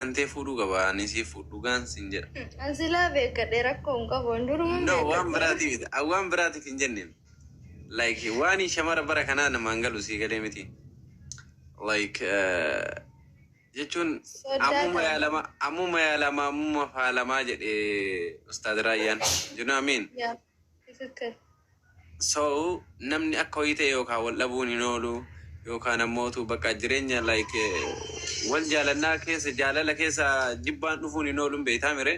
Tantee fuudhuu qaba ani siif dhugaan sin jedha. An silaa beekadhe rakkoo hin qabu. An duruman No, waan beekadhe. biraatiif miti. An waan biraatiif hin jenne. Like waan shamara bara kanaa namaan galu sii galee miti. Like jechuun Soddaa ammuma ta'a. yaalama, ammuma yaalama, ammuma faalamaa jedhe Ustaad Raayyaan. You know what I mean? Yaa, ትክክል. So namni akka wayii ta'e yookaan wal dhabuun hin oolu, yookaan ammootu bakka jireenya like wal jaalannaa keessa, jaalala keessa jibbaan dhufuun hin oolu, beektaa mire?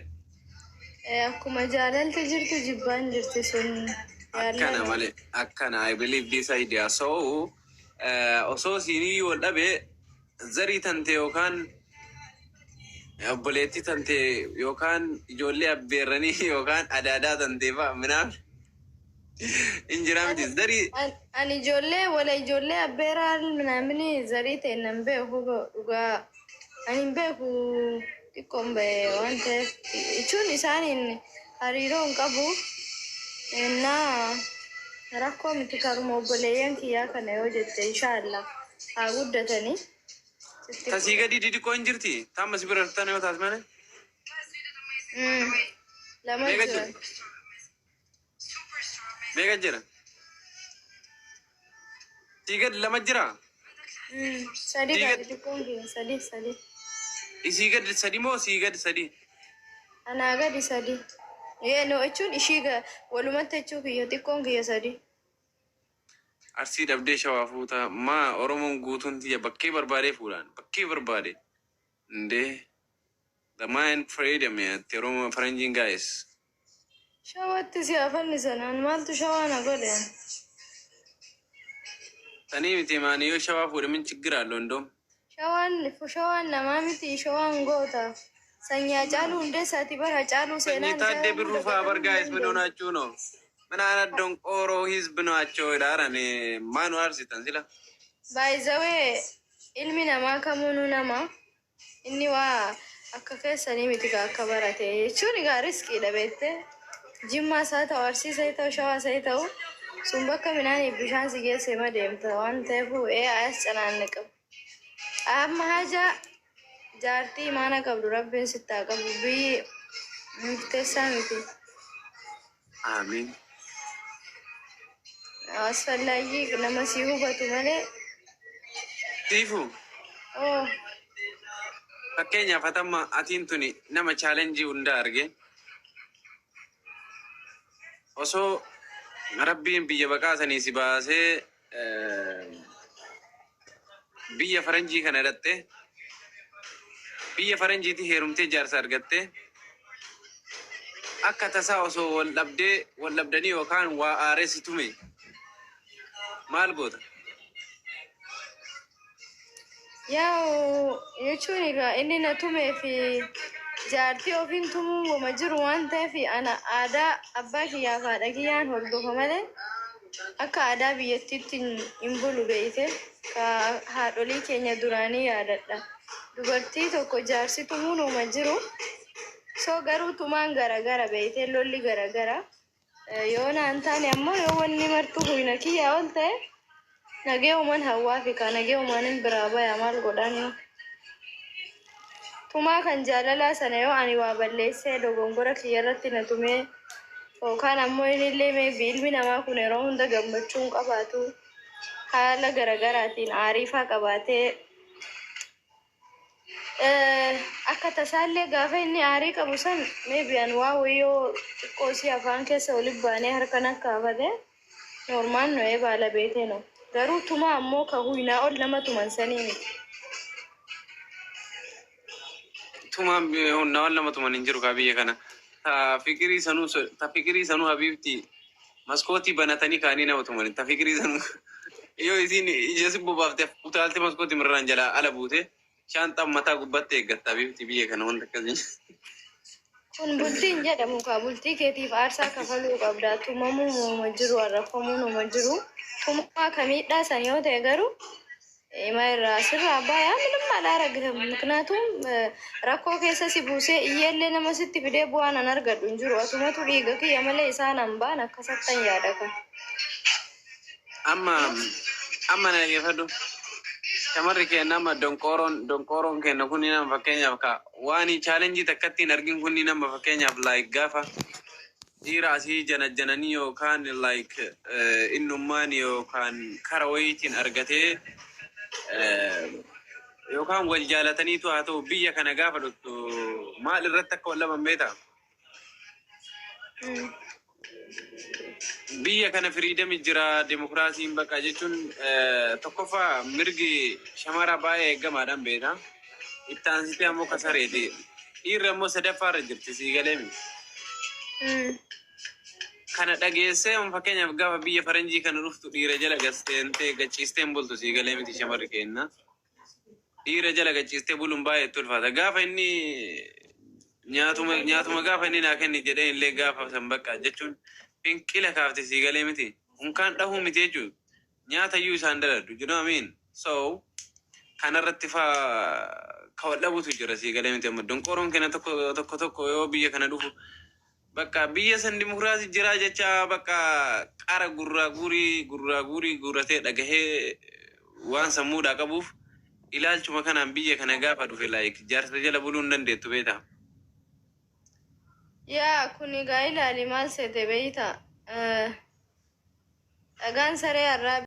Akkuma jaalalti jirtu jibbaan jirti sun Akkana jaalala. malee akkana. I believe this idea. So osoo siinii wal dhabe, zarii tante yookaan obboleettii tante yookaan ijoollee abbeerranii yookaan adaadaa tante fa'a minaan hin jiraa miti zarii. Ani ijoollee wala ijoollee abbeeraa minaamini zarii ta'e nan beeku, dhugaa ani hin beeku, xiqqoon ba'e waan ta'eef jechuun isaaniin hariiroo hin qabu. Innaa rakkoo miti, karuma obboleeyyan kiyyaa kana yoo jette, inshaallah haa guddatanii sitti Tasii gadi didiqqoo hin jirti taamma si bira dhuftan yoo taas malee. Lama Meeqa jiran. jira? Meeqa jira? Sii gadi lama jira. Sadi. Sii Gadi gadi xiqqoon kiyya sadi sadi. Isii gadi sadi moo sii gadi sadi? Anaa gadi sadi. No, jechuun ishii walumatti jechuu kiyya, xiqqoon kiyya sadi. Arsii dhabdee Shawaa fuuta maa? Oromoon guutuun tiyya, bakkee barbaadee fuudhaan bakkee barbaade indee, the mind freedom yaatti Oromoo faranjiin guys. Shawatti si hafannisan, an maaltu Shawaa na godhe? Sanii miti, maani yoo Shawaa fuudhe min ችግር አለው እንደውም? Shawaan namaa miti, Shawaan goota. Sanyii Hacaaluu Hundeessaati bara Hacaaluu Sanyii seenaan isaa Taaddee yoomuu Birruu fa'aa dagatamuu bar hin guys ምን dandeenye. ሆናችሁ ነው? ምን አይነት ደንቆሮ ህዝብ ናቸው? ዳረን ማኑ አርሲተን ሲላ Baay'izawee ilmi namaa kamuunuu nama inni waa akka keessanii miti gaa, akka barate jechuun egaa riskiidha beekte. Jimmaas haa ta'u, Arsiis haa ta'u, Shawaas haa ta'u, sun bakka midhaaniif bishaan si geesse ma deemta waan ta'eef ee ayas canaannaqabu. Amma haja jaartii imaana qabdu Rabbiin sitti haa qabu, biyyi murteessaa miti. Amiin. አስፈላጊ nama si hubatu malee. Siifu. Oo. Fakkeenyaaf atamma atiin tuni nama challenge hunda arge, osoo Rabbiin biyya baqaasanii si baasee biyya faranjii kana hidhatte, biyya faranjiitti heerumtee jaarsa argatte, akka tasaa osoo wal dhabdee, wal dhabdanii yookaan waa aaree si tume, maal goota? Yaa'u jechuun egaa inni na tumee fi jaartii ofiin tumuun wama jiru waan ta'eef, ana aadaa abbaa kiyyaa fi haadha kiyyaan hordofa malee akka aadaa biyyattiitti hin bulu beeyte. Ka haadholii keenya duraanii yaadadha. Dubartii tokko jaarsi tumuun wama jiru. So garuu tumaan garagara beeyte, lolli garagara. Yoo naan taane ammoo, yoo wanni martuu huyna kiyyaa ol ta'e, nagee uuman hawaa fi ka nagee uumanin biraa baya, maal godhaan yoo. Tumaa kan jaalalaa sana, yoo ani waa balleessee dogongora kiyya irratti na tumee, yookaan ammoo innillee maybe ilmi namaa kun yeroo hunda gammachuu hin qabaatu, haala garagaraatiin aariifaa qabaatee, akka tasaallee gaafa inni aarii qabu san maybe an waa wayyoo xiqqoo isii afaan keessa walitti baanee harka nakkaafate, normal no ee baala beetee no. Garuu tumaa ammoo ka huynaa ol nama tuman sanii miti. Tumaan humnaa ol nama tuman hin jiru kaa biyya kana. Ta fikirii sanuu, ta fikirii sanuu habiibti, maskootii banatanii kaanii nama tuman. Ta fikirii sanuu yoo isiin ija si bobaaftee utaalte maskootii mirraan jalaa ala buute, shaanxaan mataa gubbaatti eeggatta habiibti, biyya kana wanta akkasii. Kun bultiin jedhamu kaa, bultii keetiif aarsaa kafaluu qabda. Tumamuu uuma jiru, arrafamuun uuma jiru. Tumaa ka miidhaa san yoo ta'e garuu ima irraa sirraa bayaa ምንም አላረግህም። ምክንያቱም rakkoo keessa si buusee iyyeellee nama sitti fidee bu'aan an argadhu hin jiru. Atumatu dhiiga kiyya malee isaan hambaan akkasattan yaada kan. Amma amma na dhaggeeffadhu. Shamarri keenya amma donqooroon keenya kun nama fakkeenyaaf ka waan challenge takkatti hin argin kun nama fakkeenyaaf like gaafa dhiira asii jana jananii yookaan like innummaan yookaan kara wayiitiin argatee yookaan wal jaalataniitu haa ta'u, biyya kana gaafa dhuftu maal irratti akka wal dhaban beektaa? Biyya kana freedom jira, dimokiraasiin bakka jechuun tokkoffaa mirgi shamara baay'ee eegamaadhaan beektaa. Itti aansitee ammoo kasareeti. Dhiirri ammoo sadaffaarra jirti, sii galeemi. Kana dhageessee fakkeenyaaf gaafa biyya faranjii kana dhuftu dhiira jala gasteentee gachiistee hin bultu, sii galee miti shamarri kenna. Dhiira jala gachiistee buluun baay'ee itti ulfaata. Gaafa inni nyaatuma gaafa inni naa kenni jedhee illee gaafa san bakka jechuun finqila kaafte, sii galee miti. Unkaan dhahuu miti jechuudha. Nyaata iyyuu isaan daladhu. You know what I mean? So kanarratti faa ka dhabutu jira, sii galee miti amma. Donqooroon kenna tokko tokko tokko yoo biyya kana dhufu bakka biyya san dimokiraasii jira jecha bakka qara gurraa guurii guuratee dhagahee waan sammuudhaa qabuuf ilaalchuma kanaan biyya kana gaafa dhufe like jaarsa jala buluu hin dandeettu beektaa. Yaa, kun egaa ilaali, maal seete beeyta? Dhagaan saree arraa